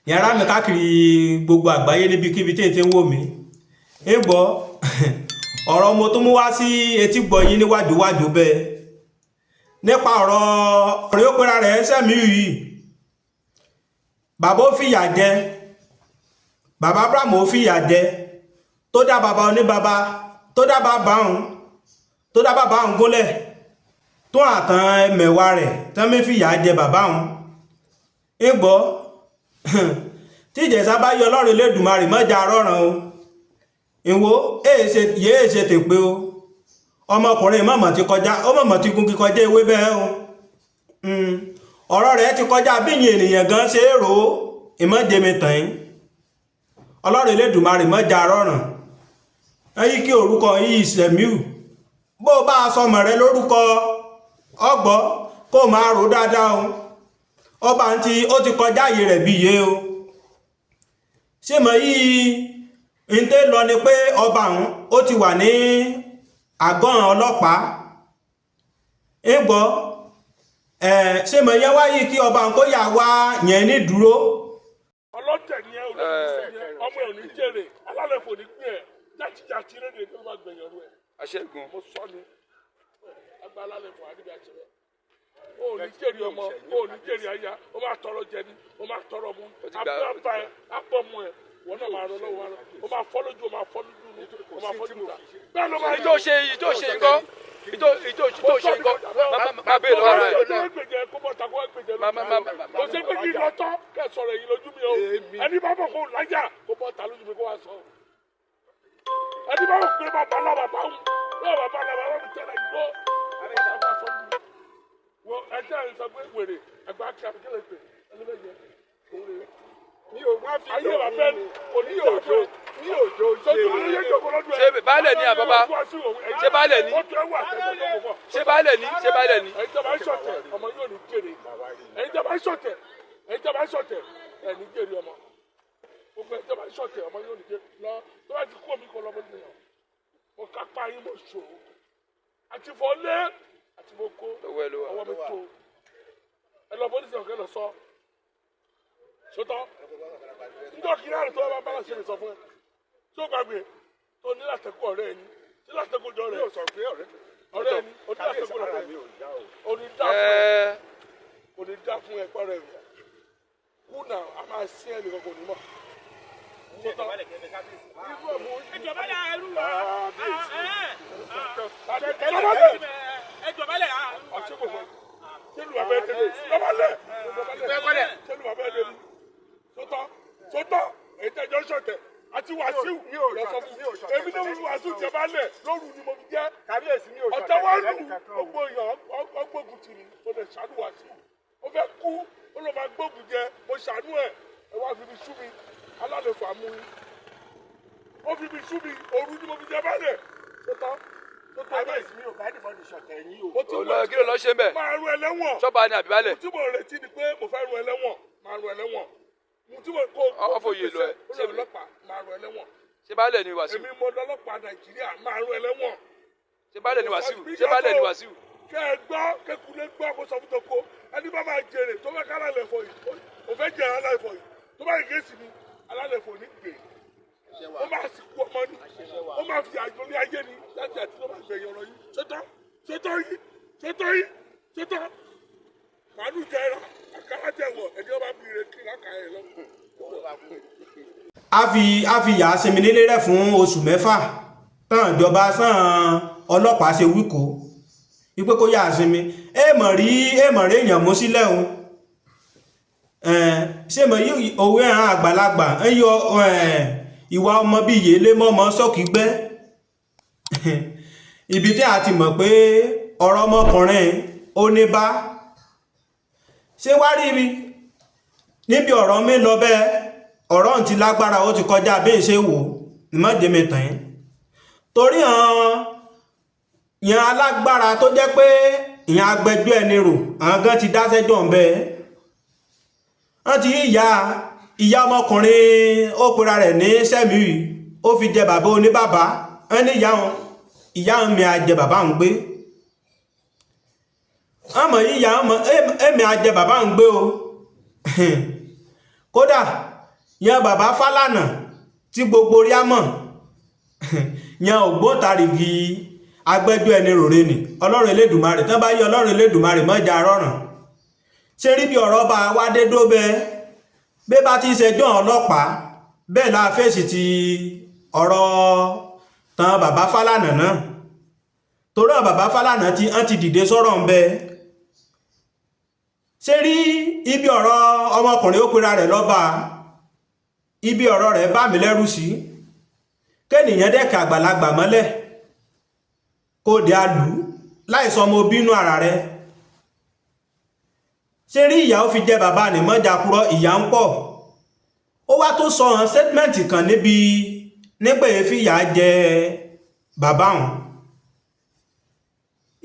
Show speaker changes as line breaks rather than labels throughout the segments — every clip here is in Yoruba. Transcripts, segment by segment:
Ìyẹn ará mi káàkiri gbogbo àgbáyé níbikíbi tí ẹ ti ń wò mí. Ń gbọ́ ọ̀rọ̀ mo tún mú wá sí etí gbọ́ yín níwájúwájú bẹ́ẹ̀ nípa ọ̀rọ̀ ọ̀rẹ́ òpera rẹ̀ Sẹ̀míù yìí. Bàbá ó fìyà jẹ bàbá Abraham, ó fìyà jẹ tó dá bàbá oníbàbá, tó dá bàbá òun, tó dá bàbá òun gúnlẹ̀, tó àtàn ẹmẹ̀wà rẹ̀ tán mí fìyà jẹ bàbá òun. Ń gbọ́ tí Ìjẹ̀ṣà bá yọ Ọlọ́run Elédùmarè mọ́jà rọ̀ràn o. Ìwò yéé ṣe tèpé o. Ọmọkùnrin mọ̀mọ̀ ti kọjá, ó mọ̀mọ̀ ti gun kíkọjá ewé bẹ́ẹ̀ o. Ọ̀rọ̀ rẹ̀ ti kọjá bí ìyẹn ènìyàn gan ṣe é rò ó. Ìmọ̀jẹ̀mí tàn yín, Ọlọ́run Elédùmarè mọ́jà rọ̀ràn. Ẹyí kí orúkọ yìí Sẹ̀míù, bó o bá sọmọ rẹ lórúkọ ọgbọ́, kó o máa rò dáadáa o. Ọba ti ó ti kọjá àyè rẹ̀ bí iye o. Ṣé mọ̀ yìí ń tẹ́ lọ ni pé ọba òun ó ti wà ní àgọ́ ọlọ́pàá. Ń gbọ́ ẹ̀, ṣé mọ̀ yẹn wáyé kí ọba òun kó yà wá yẹn ní dúró.
Ọlọ́tẹ̀ ni ẹ, olóòtú ni ẹ, ọmọ ẹ ò ní jèrè, alálẹ̀ fò ní pín ẹ, játijàti rédè tó máa gbẹ̀yìn ọ̀rọ̀ ẹ.
Aṣẹ́gun.
Mo sọ ni ẹgbẹ́ alálẹ̀ fò àdìbí àṣẹrẹ, o ò ní jèrè ọmọ, o ò ní jèrè aya, o máa tọrọ jẹ ni, o máa tọrọ mu.
Ó ti gbà-
Abúlé bá ẹ apọ̀ mu ẹ, wọn náà máa rọ lọ́wọ́ wa, o máa fọ́ lójú, o máa fọ́ lójú, o máa fọ́ lójú ta bẹ́ẹ̀ ló máa
Ìjọ ṣe ìjọ ṣe nǹkan, ìjọ tó ṣe nǹkan, má bèèrè lọ́wọ́ rẹ̀.
Kò sí pé kí n lọ tán kẹ́ sọ̀rọ̀ èyí lójú mi o. Ẹni bá bọ̀ kó láyà kó bọ́ ta lójú mi kó wá sọ. Ẹni bá bọ̀ pé bàbá náà bàbá ń náà bàbá náà bàbá mi tẹ̀lé ìgbó bàbá sọ mi. Wọ ẹjẹ́ ẹ̀ sọ pé wèrè ẹgbẹ́ akí àbíkẹ́ lè pè ẹni bẹ́ẹ̀ jẹ́ òun rè é.
Mi ò wá fi
Ayé bàbá ẹ̀ kò ní
mi
ìjà
ò
fún ẹ.
Mi ò jó ṣe.
Sojú ló yẹ jókòó lọ́dún ẹ.
Ṣé baálẹ̀ ni àbábá? Ṣé baálẹ̀ ni?
Ó tún ẹ wà tẹ́tẹ́ tó kọ̀.
Ṣé baálẹ̀ ni? Ṣé baálẹ̀ ni?
Ẹ̀yin tó bá ń ṣọ̀tẹ̀, ọmọ yóò ní jèrè. Ẹ̀yin tó bá ń ṣọ̀tẹ̀, ẹ̀yin tó bá ń ṣọ̀tẹ̀, ẹ̀ ní jèrè ọmọ. Gbogbo ẹ̀yin tó bá ń ṣọ̀tẹ̀, ọmọ yóò ní jèrè. Lọ tó bá ti kú omi kọ lọ́mọ nìyẹn. Mo kápá yín, mo ṣòro àti fọ́ lé àti mo kó.
Lọ́wọ́ ẹ ló wà.
Ọwọ́ mi tó ẹ lọ pólísì ọ̀kẹ́ lọ sọ sọtọ́ njọ́ kí náà tó bá bá ṣe lè sọ fún ẹ tó gbàgbé tó ní látẹ̀kù ọ̀rẹ́ ẹni tí látẹ̀kù jọ
Mi
rẹ̀
ò sọ pé ọ̀rẹ́ mi.
Ọ̀rẹ́ ẹni ó ní
Kábíyèsí,
látẹ̀kù
ara
ọ̀rẹ́
mi ò yá o.
ó ní dá fún ẹ.
Ẹ
Kò ní dá fún ẹ pẹ́rẹ́ rẹ̀ kú náà, a máa sí ẹ nìkan kò ní mọ̀. Sọtọ́
Ẹjọbalẹ̀ ẹrú wa.
Lọ́balẹ̀.
Ẹjọbalẹ̀.
Ọ̀ṣẹ́ kò fẹ́ sẹ́lu abẹ́ débi lọ́balẹ̀ sẹ́lu abẹ́ débi. Sọtọ́ sọtọ́ èyí tẹ́jọ́ sọ̀tẹ̀ àti Wàsíù
Mi ò
lọ sọ
mi
fún
ò ṣọ̀tẹ̀.
Èmi náà wí Wàsíù jẹ balẹ̀ lóru ni mo fi jẹ́.
Kábíyèsí, mi ò ṣọ̀tẹ̀
Ọ̀tẹ̀ wá lù
pẹ̀lú ẹnìkankan o.
Gbogbo èèyàn ọgbógun tì mí, mo lè ṣàánú Wàsíù. Ó fẹ́ kú, ó lọ máa gbógun jẹ, mo ṣàánú ẹ̀. Ẹ wá fi mi sú mi, alálẹ̀ fà mú yín. Ó fi mi sú mi, òru ni mo fi jẹ balẹ̀. Sọtọ́ sọtọ́ báyìí.
Kábíyèsí, mi ò bá anybody ṣọ̀tẹ̀ yín o.
Mo ti
Ò lọ, kí ló lọ ṣe ń bẹ̀?
Máa rú ẹlẹ́wọ̀n.
Ṣọ́ba ni àbí baálẹ̀?
Tí mo retí ni pé mo fẹ́ rú ẹlẹ́wọ̀n, máa rú ẹlẹ́wọ̀n. Mo tí mo kó
Ọ fòye lọ ẹ.
Ó lọ ọlọ́pàá, máa rú ẹlẹ́wọ̀n.
Ṣé baálẹ̀ ni Wàsíù?
Èmi mo lọ́lọ́pàá Nàìjíríà, máa rú ẹlẹ́wọ̀n.
Ṣé baálẹ̀ ni Wàsíù? Ṣé baálẹ̀ ni Wàsíù?
Kẹ́ ẹ gbọ́, kẹ́kulé gbọ́, kó sọ fún toko ẹni bá máa jèrè tó fẹ́ ká alálẹ̀ fọ yìí, ó fẹ́ jẹ alálẹ̀ fọ yìí, tó bá yìí géèsì ni alálẹ̀ fọ ní gbè, ó máa sì kú ọmọ ni, ó máa fi àjò ní ayé ni láti àti tó máa gbẹ̀yìn ọ̀rọ̀ yìí. Ṣètọ́ ṣètọ́ yìí, ṣètọ́ yìí, ṣètọ́ màálù jẹ ẹran, àkàrà jẹ wọ ẹni ọba bí ire kí láka ẹ lọ.
A fi yà á sinmi nílé rẹ̀ fún oṣù 6 tán ìjọba sàn ọlọ́pàá ṣe wíkó wípé kó yà á sinmi. Èèmọ̀ rí, èèmọ̀ rí èèyàn mú sílẹ̀ o. Ṣé mọ̀ yí òwe àwọn àgbàlagbà ń yọ ìwà ọmọ bíi yèlé mọ́mọ́ sọ́ọ̀kì gbẹ́ ibi tí a ti mọ̀ pé ọ̀rọ̀ ọmọkùnrin ó ní bá ṣé wá rí mi níbi ọ̀rọ̀ mi lọ bẹ́ẹ̀. Ọ̀rọ̀ ń ti lágbára, ó ti kọjá bí n ṣe wò ìmọ̀jẹ̀mí tàn yín torí hàn yẹn alágbára tó jẹ́ pé ìyẹn agbẹjọ́ ẹni rò, àwọn gan ti dáṣẹ́jọ́ ń bẹ́ẹ̀. Wọ́n ti ìyá ọmọkùnrin ó pera rẹ̀ ní Sẹ́mi yìí, ó fi jẹ bàbá oníbàbá. Wọ́n ní ìyá òun mi àjẹ bàbá òun gbé ọmọ yìí, ìyá ọmọ èmi àjẹ bàbá òun gbé o. Kódà Yan bàbá Fálànà tí gbogbo rí á mọ̀, yan ògbóǹtarìgì agbẹ́jọ́ ẹni ròre nì. Ọlọ́run Elédùmarè tán bá yí, Ọlọ́run Elédùmarè mọ́jà rọ̀ràn. Ṣe rí bí ọ̀rọ̀ bá wá dé dóbẹ́ bí bá ti ṣẹjọ́ ọlọ́pàá bẹ́ẹ̀ la fèsì ti ọ̀rọ̀ tán bàbá Fálànà náà, torí àwọn bàbá Fálànà tí wọ́n ti dìde sọ̀rọ̀ ń bẹ. Ṣe rí ibi ọ̀rọ̀ ọmọkùnrin ó pera rẹ̀ lọ́ba, ibi ọ̀rọ̀ rẹ̀ bá mi lẹ́rù sí, kéènìyàn dẹ́ka àgbàlagbà mọ́lẹ̀ kó dé alù láìsọ ọmọ bínú ara rẹ̀. Ṣe rí ìyà ó fi jẹ bàbá ní mọ́jà kúrọ́, ìyà ń pọ̀. Ó wá tó sọ hàn statement kan níbi nígbà yẹn fi ìyà jẹ bàbá òun,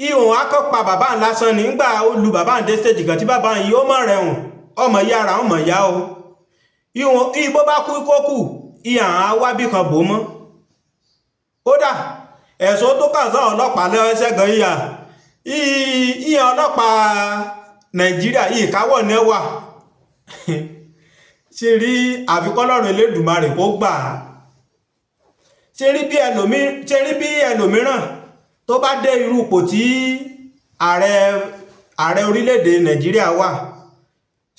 ihò akọ́pa bàbá ń lásán nígbà ó lu bàbá ń dé stage kan tí bàbá yìí ó mọ̀ rẹ̀ hùn ọmọ ìyá ara ọmọ ìyá o, ihò igbó bá kú kó kù ìhà á wá bí kan bò mọ́. Kódà ẹ̀sùn tó kàn sáwọn ọlọ́pàá lẹ́sẹ̀ gan, ìyà ìyà ọlọ́pàá Nàìjíríà ìkáwọ́ ní wà. Ṣe rí àfikọ́lọ́run Elédùmarè kó gbà á. Ṣe rí bí ẹlòmíràn tó bá dé irú ipò tí ààrẹ orílẹ̀-èdè Nàìjíríà wà,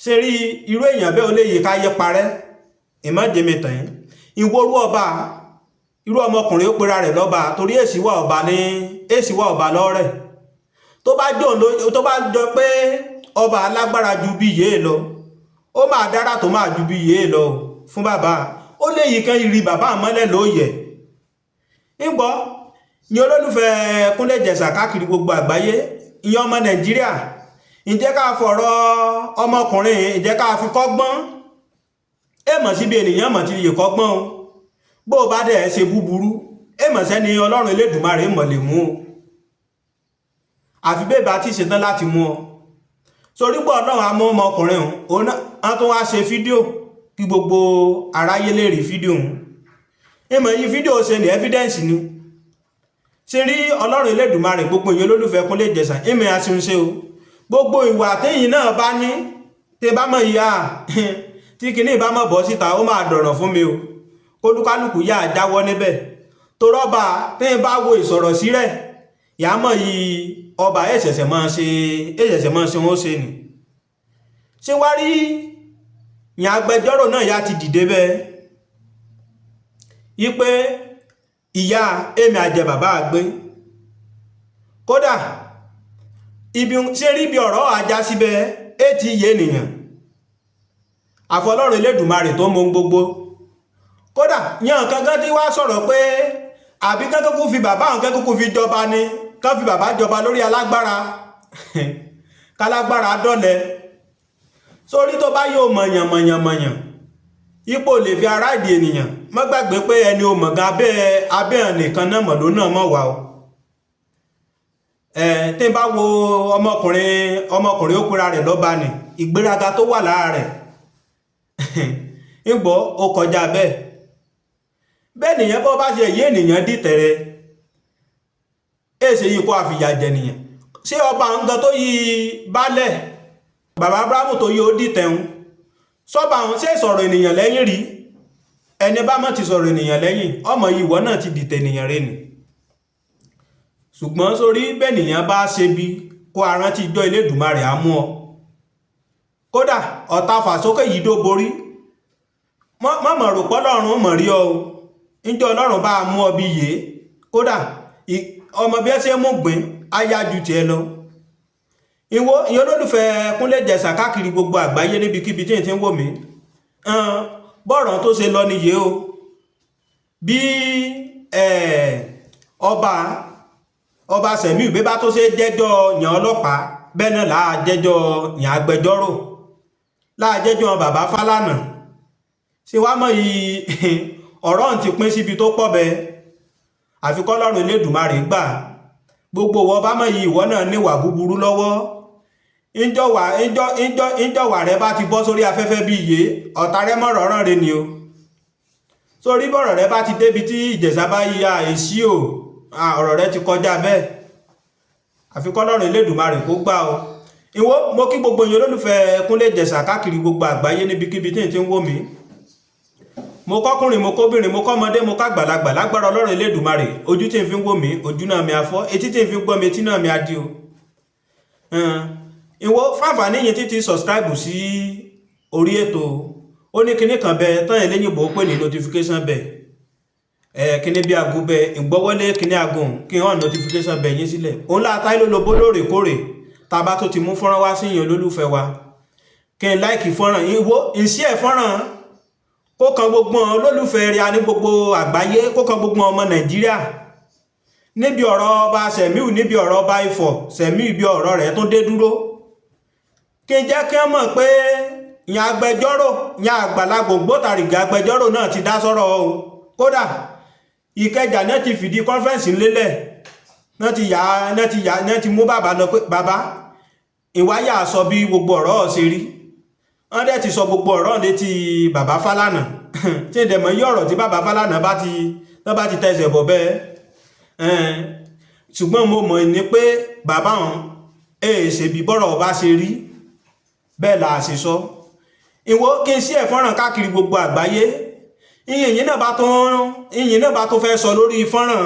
ṣe rí irú èèyàn bẹ́ẹ̀ ó lè yí káyé parẹ́ ìmọ̀jẹ̀mẹ̀tàn yín. Ìworú ọba, irú ọmọkùnrin ó pera rẹ̀ lọ́ba, torí èsì wà ọba ní èsì wà ọba lọ́rẹ̀ tó bá jọ tó bá jọ pé ọba alágbára ju bí yéé lọ, ó máa dára tó máa ju bí yéé lọ fún bàbá ó lè yí kan ìrì bàbá mọ́lẹ̀ lóòyẹ̀. Ńgbọ́ ní olólùfẹ́ Kúnlé Ìjẹ̀ṣà káàkiri gbogbo àgbáyé, ìyẹn ọmọ Nàìjíríà, ǹjẹ́ ká fọ̀rọ̀ ọmọkùnrin, ǹjẹ́ ká fi kọ́gbọ́n? Èèmọ̀ síbi ènìyàn mọ̀ ti lè kọ́gbọ́n o. Bó o bá dẹ̀ ṣe búburú, èèmọ̀ sẹ́ni Ọlọ́run Elédùmarè mọ̀ lè mú o, àfi bẹ́ẹ̀ bá ti ṣetán láti mú ọ sorí pọ̀. Ọlọ́run á mú ọmọkùnrin òun á tún wá ṣe fídíò kí gbogbo aráyé lè rí fídíò òun. Ìmọ̀ yìí fídíò ṣe ní evidence ni. Ṣe rí Ọlọ́run Elédùmarè, gbogbo ìyẹn olólùfẹ́ Kúnlé Ìjẹ̀ṣà, ìmọ̀ àṣìṣe o. Gbogbo ìwà téyìn náà bá ní tẹ bá mọ̀ ìyá tí kinní bá mọ̀ bọ́ síta, ó máa dọ̀ràn fún mi o. Kólúkálùkù yá jáwọ́ níbẹ̀ tó rọ́bà téyìn bá wo ìsọ̀rọ̀ sí rẹ̀ ìyá mọ̀ yìí, ọba ẹ̀ṣẹ̀ṣẹ̀ máa ṣe ẹ̀ṣẹ̀ṣẹ̀ máa ṣe wọ́n ṣe nì. Ṣé wá rí ìyẹn agbẹjọ́rò náà yá ti dìde bẹ́ẹ̀ yí pé ìyá èmi àjẹ bàbá àgbé. Kódà ibi ṣé rí bí ọ̀rọ̀ ajá síbẹ̀ ètí iye ènìyàn, àfọlọ́run Elédùmarè tó mọ ohun gbogbo. Kódà yan kankan tí wàá sọ̀rọ̀ pé àbí kẹ́kọ̀ọ́ fi bàbá àwọn kẹ́kọ̀ọ́ fi jọba ni, kán fi bàbá jọba lórí alágbára, kálágbára dọ́lẹ̀ sórí tó bá yóò mọ̀yàn mọ̀yàn mọ̀yàn ipò lè fi ará ìdí ènìyàn. Má gbàgbé pé ẹni o mọ̀ gan abẹ́ abẹ́ nìkan náà mọ̀ ló náà mọ̀ wá o. Ẹ tí n bá wo ọmọkùnrin ó pera rẹ̀ lọ́ba nì, ìgbéraga tó wà lára rẹ̀ ń gbọ́ ó kọjá bẹ́ẹ̀. Bẹ́ẹ̀ nìyẹn bọ́ bá ṣe yé ènìyàn dìtẹ̀rẹ̀ èsè yìí kó àfìyà jẹ nìyẹn. Ṣé ọba nǹkan tó yí baálẹ̀ bàbá Abrahamu tó yí ó dìtẹ̀hún sọ́ba àwọn ṣé sọ̀rọ̀ ènìyàn lẹ́yìn rí? Ẹni bá mọ̀ ti sọ̀rọ̀ ènìyàn lẹ́yìn, ọmọ yìí ìwọ náà ti dìtẹ̀ ènìyàn rẹ nì. Ṣùgbọ́n sórí bẹ́ẹ̀ nìyẹn bá ṣe bí kó arántí ijọ́ Elédùmarè á mú ọ. Kódà ọ̀tá fàsókè yìí dó borí mọ̀mọ̀ rò pọ́ lọ́rùn mọ̀ rí ọ o. Níjọ́ Ọlọ́run bá mú ọ bí yé, kódà ọmọ bí ẹ ṣe mú gbìn á yá ju tiẹ̀ lọ. Ìwọ ìyẹn olólùfẹ́ Kúnlé Ìjẹ̀ṣà káàkiri gbogbo àgbáyé níbikíbi tí n ti ń wò mí, bọ́ọ̀rọ̀ tó ṣe lọ nìyé o. Bí ọba Sẹ̀míù bí bá tó ṣe jẹ́jọ́ yàn ọlọ́pàá, bẹ́ẹ̀ náà làá jẹ́jọ́ yàn agbẹjọ́rò, láà jẹ́jọ́ bàbá Fálànà. Ṣé wàá mọ̀ yìí, ọ̀rọ̀ ń ti pín síbi tó pọ̀ bẹ́ẹ̀, àfi k'Ọlọ́run Elédùmarè gbà gbogbo ìwọ bá mọ̀ yìí, ìwọ náà níwà búburú lọ́wọ́. Ńjọ́wà ńjọ́ ńjọ́ ńjọ́wà rẹ bá ti bọ́ sórí afẹ́fẹ́ bí iye ọ̀tá rẹ mọ̀ rọ̀rán rẹ ni o. Sórí bọ̀rọ̀ rẹ bá ti débi tí Ìjẹ̀ṣà bá yíya èsì o, ọ̀rọ̀ rẹ ti kọjá bẹ́ẹ̀, àfi k'Ọlọ́run Elédùmarè kó gbà o. Ìwọ mo kí gbogbo yín olólùfẹ́ Kúnlé Ìjẹ̀ṣà káàkiri gbogbo àgbáyé níbikíbi tí n ti ń wò mí. Mo kọ́kùnrin, mo kóbìnrin, mo kọ́mọdé, mo kágbàlagbà. Lágbára Ọlọ́run Elédùmarè, ojú tí n fi ń wò mí, ojú náà mi afọ́, etí tí n fi ń gbọ́ mi, etí náà mi á di o. Ìwọ fáfàní yìí títí subscribe sí orí ètò, ó ní kinní kan bẹ tán eléyìnbó pè ní notification bell. Ẹ kíní bí aago bẹ ìgbọ́wọ́lé kíní aago kí hàn notification bell yín sílẹ̀. Òun láta ló lobó lóòrèkóòrè tá a bá tó ti mú fọ́nrán wá sí yín olólùfẹ́ wa, kí n like fọ́nrán ìwọ, ìṣí ẹ̀ fọ́nrán kó kan gbogbo olólùfẹ́ rẹ̀ ní gbogbo àgbáyé, kó kan gbogbo ọmọ Nàìjíríà níbi ọ̀rọ̀ ọba Sẹ̀míù, níbi ọ̀rọ̀ ọba Ifọ̀ Sẹ̀míù, ibi ọ̀rọ̀ rẹ̀ tó dé dúró, kí n jẹ́ kí wọ́n mọ̀ pé ìyẹn agbẹjọ́rò, ìyẹn àgbàlagbò gbótarìgì agbẹjọ́rò náà ti dá sọ́rọ̀ o. Kódà Ìkẹjà náà ti fìdí conference lélẹ̀ náà, ti yà náà, ti yà náà, ti mú bàbá lọ pé bàbá ìwáyà sọ bí gbogbo ọ̀rọ̀ ṣe rí. Wọ́n dẹ̀ ti sọ gbogbo ọ̀rọ̀ létí bàbá Fálànà, tí ìdẹ̀mọ̀ yí ọ̀rọ̀ tí bàbá Fálànà bá ti tẹsẹ̀ bọ̀ bẹ́ẹ̀. Ṣùgbọ́n mo mọ̀ ní pé bàbá wọn èè ṣèbí bọ́rọ̀ ọba ṣe rí bẹ́ẹ̀ là á ṣe sọ. Ìwọ kí n sí ẹ̀ fọ́nrán káàkiri gbogbo àgbáyé. Ìyìn náà bá tún fẹ́ sọ lórí fọ́nrán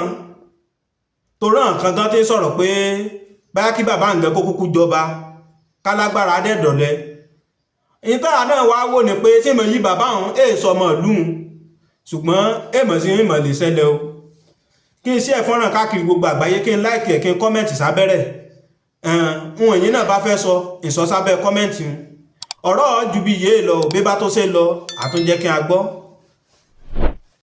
tó rán nǹkan gan tí ń sọ̀rọ̀ pé báyá kí bàbá nǹkan kó kúkú jọba kálágbára dẹ̀dọ̀lẹ́. Ìtara náà wá wò ní pé tí mo yí bàbá òun èè sọmọ ìlú, ṣùgbọ́n èèmọ̀ sí ìmọ̀ lè ṣẹlẹ̀ o. Kí n sí ẹ̀ fọ́nrán káàkiri gbogbo àgbáyé, kí n like ẹ̀, kí n comment sábẹ́rẹ̀ ohun èyí náà bá fẹ́ sọ ìsọ sábẹ́ comment. Ọ̀rọ̀ ju bí yéé lọ, bí bá tó ṣe lọ àtúnjẹ́ kí a gbọ́.